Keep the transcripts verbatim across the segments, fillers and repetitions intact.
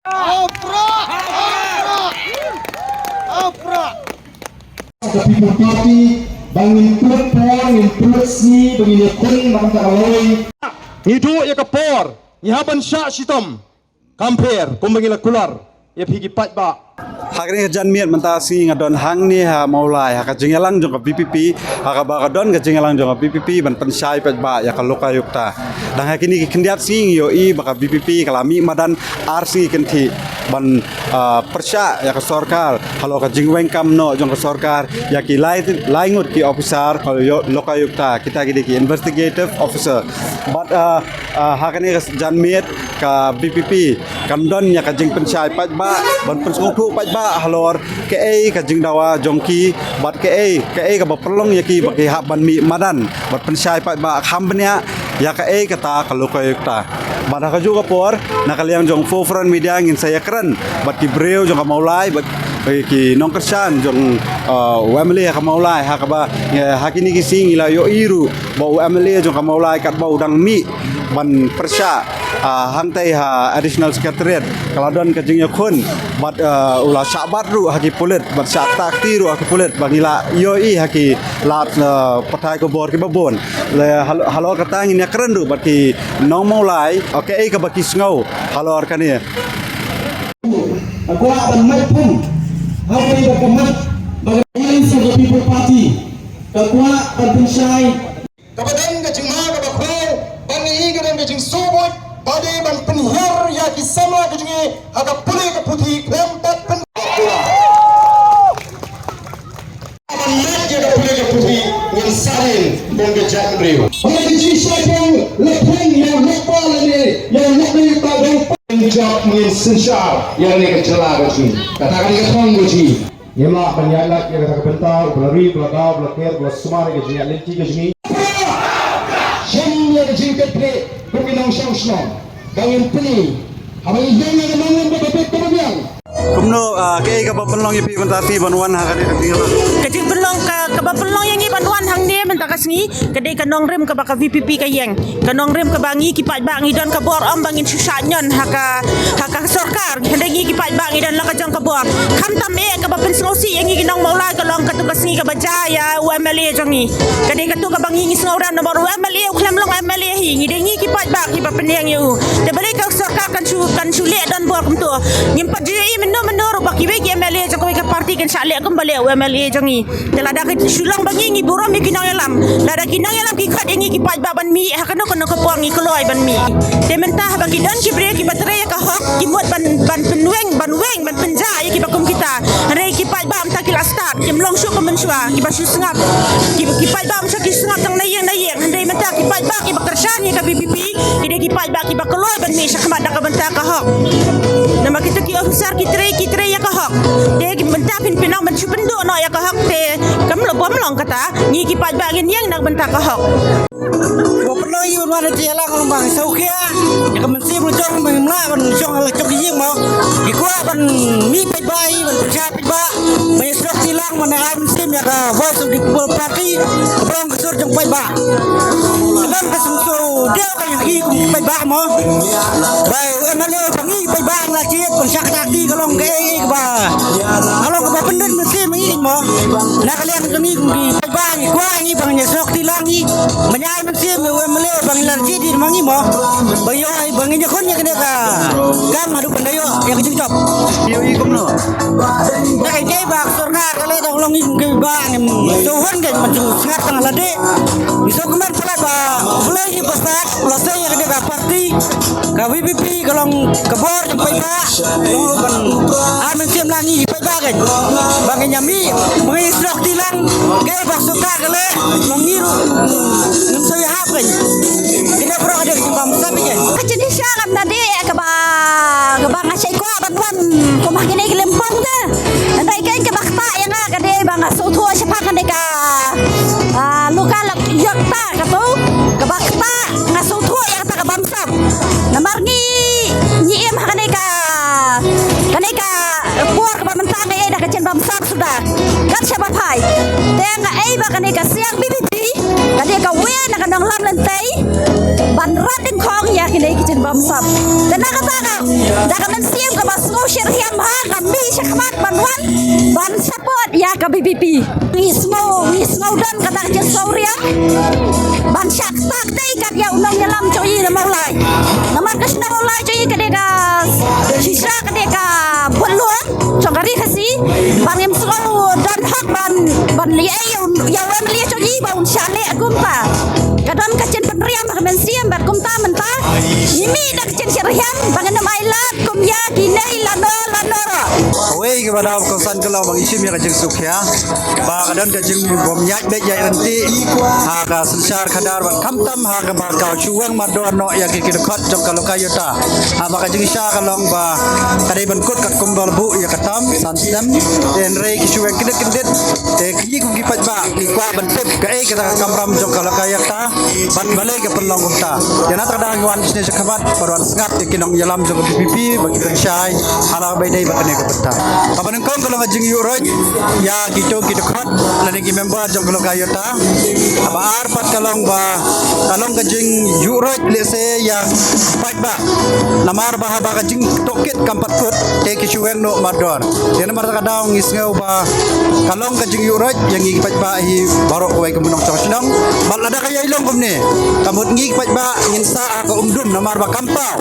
Ka People Party, ba ngin pynlut por, ngin pynlut sngi, ba ngin ïakhun na ka bynta ka lawei. Ngi duh ïa ka por, ngi hap ban shah shitom. Kam pher, kumba ngi la kular ïa phi ki paidbah. Ha kane ka janmiet mynta sngi nga don hangne ha Mawlai, ha ka jingïalang jong ka VPP, ha kaba ka don ka jingïalang jong ka VPP ban pynshai paidbah ïa ka Lokayukta. Dang ha kine ki khyndiat sngi ngi ïohi ba ka VPP ka la mih madan ar sngi kynthih ban, ah, pyrshah ïa ka sorkar halor ka jingweng kam noh jong ka sorkar ïa ki lai, lai ngut ki officer ka Lokayukta, kita ki dei ki investigative officer. Bad, ah, ah, ha kane ka janmiet ka VPP kan don ïa ka jingpynshai paidbah ban pynsngewthuh paidbah halor kaei ka jingdawa jong ki bad kaei, kaei kaba pynlong ïa ki ba ki hap ban mih madan bad pynshai paidbah kham bniah ïa kaei kata ka Lokayukta. Bad ha kajuh ka por, na ka liang jong Four Front Media ngin sa ïakren bad ki briew jong ka Mawlai, bad ki nongkyrshan jong, uh, u MLA ha ka Mawlai, ha kaba, eh, ha kine ki sngi ngi la ïohi ruh ba u MLA jong ka Mawlai katba u dang mih ban pyrshah, ah, hangtai ha Additional Secretariat, ka la don ka jingïakhun bad, ah, u la shah bat ruh ha ki pulit bad shah kta kti ruh ha ki pulit, ba ngi la ïohi ha ki lad, ah, pathai khubor kiba bun. Le hal-, halor kata ngin ïakren ruh bad ki nong Mawlai, okay, kaei kaba ki sngew halor kane. Ka kwah ban mait pum ha ka dei ba ka mat ba ka Alliance of the People Party ka kwah ban pynshai. Kaba don ka jingma kaba khraw ban ïohi, ka don ka jingsngewbha ba dei ban pynhiar ïa ki samla ka jong ngi ha ka pule ka puthi khlem pat pyn. Ban leit ïa ka pule ka puthi ngin sa ïeng kum ka jaitbynriew. Ba ka jingsngewbha la pyn ïa u lok pa lane ïa u lok pa dang pyn jop ngin synshar ïa kane ka jylla ka jong ngi. Kata ka dei ka thong ka jong ngi. Ngim lah ban ïaid lait ïa kata ka bynta, uba la ri, uba la daw, uba la ker, uba la sumar ïa ka jingïaid lynti ka jong ngi. Shem ïa ka jingkitkhlieh kum ki nongshong shnong. Ba ngin pyni haba ngi ïeng ïa ka nongrim kaba bit kaba biang. Kumno, ah, kaei kaba pynlong ïa phi mynta te ban wan ha kane ka jingïalang? Ka jingpynlong ka, kaba pynlong ïa ngi ban wan hangne mynta ka sngi, ka dei ka nongrim kaba ka VPP ka ïeng. Ka nongrim kaba ngi ki paidbah ngi don ka bor ym ba ngin shu shah ñion ha ka, ha ka sorkar. Hynrei ngi ki paidbah ngi don la ka jong ka bor. Khamtam eh kaba pynsngewsih ïa ngi ki nong Mawlai ka long katu ka sngi kaba jia ïa u MLA jong ngi. Ka dei katu kaba ngi ngi sngewrem namar u MLA u khlem long MLA hi. Ngi dei ngi ki paidbah kiba pynïeng ïa u. Te balei ka sorkar kan shu, kan shu leh don bor kumto. Ngim pat ju ïohi mynno mynno ruh ba kiwei ki MLA jong kawei ka party kin shah leh kumba leh u MLA jong ngi. Te lada ka shu long ba ngi ngi burom ïa ki nongïalam, lada ki nongïalam ki khot ïa ngi ki paidbah ban mih ha kano kano ka por ngi kloi ban mih. Te mynta haba ki don ki briew kiba trei ïa ka hok, ki mut ban, ban pynweng, ban weng, ban pynjah ïa kiba kum kita. Hynrei ki paidbah mynta ki la stad, kim long shuh kum mynshuwa, kiba shu sngap. Ki, ki paidbah mynshuwa ki sngap tang na ïing na ïing, hynrei mynta ki paidbah kiba kyrshan ïa ka VPP, ki dei ki paidbah kiba kloi ban mih shakhmat da ka bynta ka hok. Namar kita ki officer ki trei, ki trei ïa ka hok. Te ki bynta phin pynong ban shu pynduh noh ïa ka hok te kam long, bym long kata, ngi ki paidbah ngin ïeng na ka bynta ka hok. Ba pynlong ïa u wan ïa la ka long ba ngi sngewkhia ïa ka mynsiem la jong ba ngim lah ban shong la jong ki ïing mo. Ngi kwah ban mih paidbah, ban pynshai paidbah, ban ïasnoh kti lang, ban ai mynsiem ïa ka Voice of the People Party, ka long ka sur jong paidbah. Ka long ka sngewsih dei ka ïa ngi kum paidbah mo. Ba u MLA ba ngi paidbah la jied ban shah kti ka long kaei kaba, ka long kaba pyndon mynsiem ïa ngi mo. Na ka liang jong ngi kum ki paidbah ngi kwah ngi ba ngin ïasnoh kti lang ngi, ban ai mynsiem ïa u MLA ba ngi la jied ïa ma ngi mo. Ba ïoh ai ba ngin ïakhun ïa kane ka kam haduh ban da ïoh ïa ka jingjop. Ïoh i kumno? Na ka jai ba ka sorkar ka la dang long ngi kum ki ba ngim sngewhun ka ban sngap tang la dei. Ngi sngewkmen palat ba U Blei hi ba stad, u la seng ïa kane ka party, ka VPP ka long ka bor jong paidbah, long ruh ban ai mynsiem lang ngi paidbah kan. Ba ngin ïa mih, ba ngin ïa snoh kti lang, kaei ba sorkar ka leh, long ngi ruh ngim sngewhun hap kan. Kane baroh ka dei ka jingbamsap kan. Ka jingshisha kam da dei kaba, kaba nga shait kwah ban wan kum ha kine ki lympung te. Hynrei kaei kaba ktah ïa nga ka dei ba nga sngewthuh shaphang kane ka, ah, Lokayukta kato, kaba ktah nga sngewthuh ïa kata ka bamsap. Namar ngi, ngi im ha kane ka, kane ka por kaba mynta ngi ïa da ka jingbamsap suda. kat shaba phai. Te nga ai ba kane ka siang B B P ka dei kawei na ka nonglam lynti ban rat dyngkhong ïa kine ki jingbamsap. Te na kata ka, da ka mynsiem kaba sngewsih riam ha, nga mih shakhmat ban wan ban support ïa ka B B P. Ngi sngew, ngi sngew don kata ka jingsngewriam ban shah ktah ktah kat ïa u nongïalam jong ngi na Mawlai. Namar ka shnong Mawlai jong ngi ka dei ka shisha, ka dei ka bynta jong ka ri Khasi. Ba ngim sngew don hok ban, ban leh ïa u, ïa u M L A jong ngi ba un shah leh kumta. Ka don ka jingpynriam ha ka mynsiem bad kumta mynta ngi mih da ka jingshah riam ba ngin ym ailad kum ïa kine lano lano ruh. Kawei kaba dei kongsan ka long ba ngi shim ïa ka jingsuk ïa ba ka don ka jingbym ïaid beit ïaid ryntih ha ka synshar khadar bad khamtam ha kaba ka shu weng mardor noh ïa ki, ki dkhot jong ka Lokayuta. Haba ka jingshisha ka long ba ka dei ban kut katkum ba la buh ïa ka tam san snem. Hynrei ki shu weng kyndit kyndit. Te ki kum ki paidbah ki kwah ban tip kaei kata ka kamram jong ka Lokayuta bad balei ka pynlong kumta. Ïa na kata ka daw ngi wan shane shakhmat ban wan sngap ïa ki nongïalam jong ka B B P ba ki pynshai ha la ba dei ba kane ka bynta. Kaba nyngkong ka long ka jingïuhroit ïa kito ki dkhot lane ki member jong ka Lokayuta. Kaba ar pat ka long ba ka long ka jingïuhroit lehse ïa paidbah. Namar ba haba ka jingtohkit kam pat kut te ki shu weng noh mardor. Ïa namar kata ka daw ngi sngew ba ka long ka jingïuhroit ïa ngi ki paidbah hi baroh kawei ka nongshong shnong. Bad lada ka ïai long kumne, ka mut ngi ki paidbah ngin sah ha ka umdum namar ba kam paw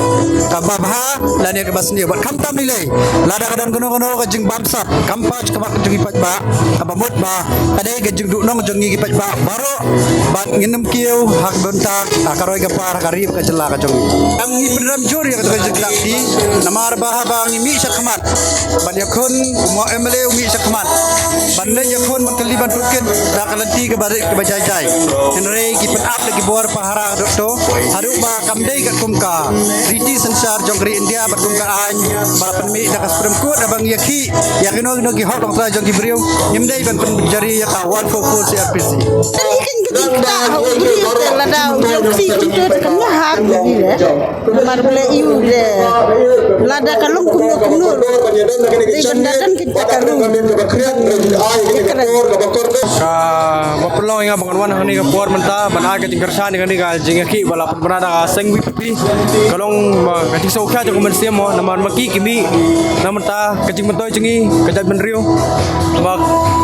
kaba bha lane kaba sniew. Bad khamtam lei lei lada ka don kano kano ka jingbamsap kam paw sha ka mat jong ngi paidbah, kaba mut ba ka dei ka jingduhnong jong ngi ki paidbah baroh. Bad ngin ym kiew ha ka bynta ha ka roi ka par ha ka ri ka jylla ka jong ngi. Ngi pynrem jur ïa kata ka jingïakhih namar ba haba ngi mih shakhmat ban ïakhun, u mo M L A u mih shakhmat ban leit ïakhun ban kylli ban tohkit da ka lynti kaba rit kaba jai jai. Hynrei ki pynap da ki bor pahara haduh to, haduh ba kam dei katkum ka riti synshar jong ka ri India bad kum ka aiñ ba la pynmih da ka Supreme Court, haba ngi ïakhih ïa kino kino ki hok longtrai jong ki briew, ngim dei ban pynjari ïa ka one four four C R P C. Tang ïa kane ka jingktah ha u briew te lada u jong phi kumto te kam lah ha u briew le. Namar ba la ïoh le lada ka long kumno kumno dei ban da don kane ka ruh. Ïa kane. Kaba pynlong ïa nga ba ngan wan hangne ka por mynta ban ai ka jingkyrshan ïa kane ka jingïakhih ba la pynbna da ka seng VPP. Ka long ba ka jingsngewkhia jong ka mynsiem mo, namar ma ki ki mih na mynta ka jingmyntoi jong ngi ka jaitbynriew. Ba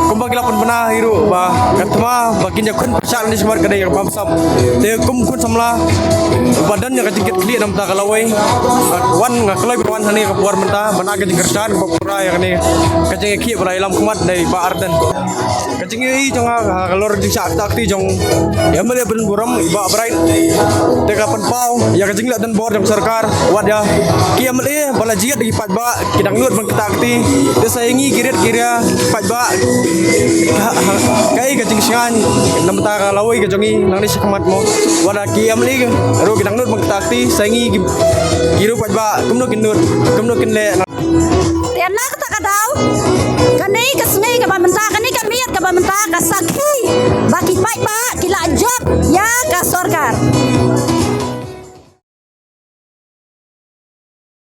kumba ki la pynbna hi ruh ba ka thma ba kin ïakhun pyrshah lane shabar ka dei ka bamsap. Te kum khun samla ba don ïa ka jingkitkhlieh na mynta ka lawei, wan nga kloi ban wan hangne ka por mynta ban ai ka jingkyrshan kaba pura ïa kane ka jingïakhih ba la ïalam khmat da i Bah Ardent. Ka jingïohi jong nga ha ka lor jingshah ktah kti jong i MLA ba donburom i Bah Bright, te ka pynpaw ïa ka jingleh donbor jong sorkar. Wat ïa ki MLA ba la jied da ki paidbah ki dang nud ban ktah kti, te sa ïa ngi ki rit ki ria ki paidbah, ha, ha, kaei ka jingshngaiñ na bynta ka lawei ka jong ngi nangne shakhmat mo. Wat ïa ki MLA ruh ki dang nud ban ktah kti, sa ïa ngi ki, ki ruh paidbah kumno kin nud, kumno kin leh. Te na kata ka daw, kane ka sngi kaba mynta, kane ka miet kaba mynta ka sakhi ba ki paidbah ki la jop ïa ka sorkar.